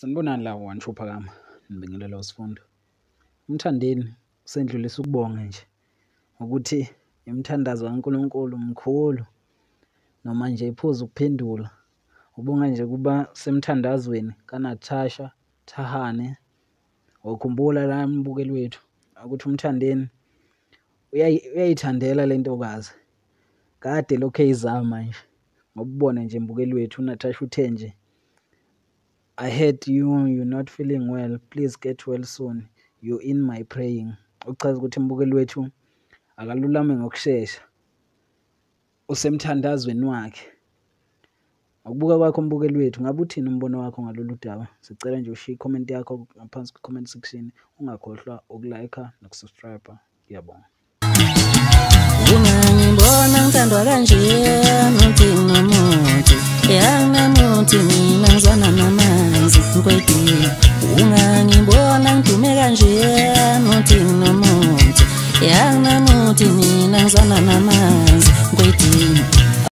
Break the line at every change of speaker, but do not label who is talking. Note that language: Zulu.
Sanibonani la One True Phakama, nibingelela uSifundo. UMthandeni usendlulisa ukubonga nje ukuthi imithandazo kaNkulunkulu mkhulu noma nje iphuza ukuphendula. Ubonga nje ukuba semthandazweni kaNatasha Thahane. Wakhumbula la mbukeli wethu ukuthi uMthandeni uyayithandela le ntokazi. Kade lokhu eyizama nje ngoba ubone nje mbukeli wethu uNatasha uthe nje, I heard you're not feeling well, please get well soon, you're in my praying. Okuchaza ukuthi mbukeli wethu akalulame ngokushesha, usemthandazweni wakhe. Ngokubuka kwakho mbukeli wethu, ngabe uthini umbono wakho ngalolu daba? Sicela nje ushiye i-comment yakho ngaphansi kwi-comment section, ungakhohlwa uku-like noku-subscribe. Ngiyabonga.
Ungangibona ngithandwa kanje muthi nomuthi yanginamuthi mina ngizwana namanzi nkwedini. Ungangibona ngidume kanje muthi nomuthi yanginamuthi mina ngizwana namanzi nkwedini.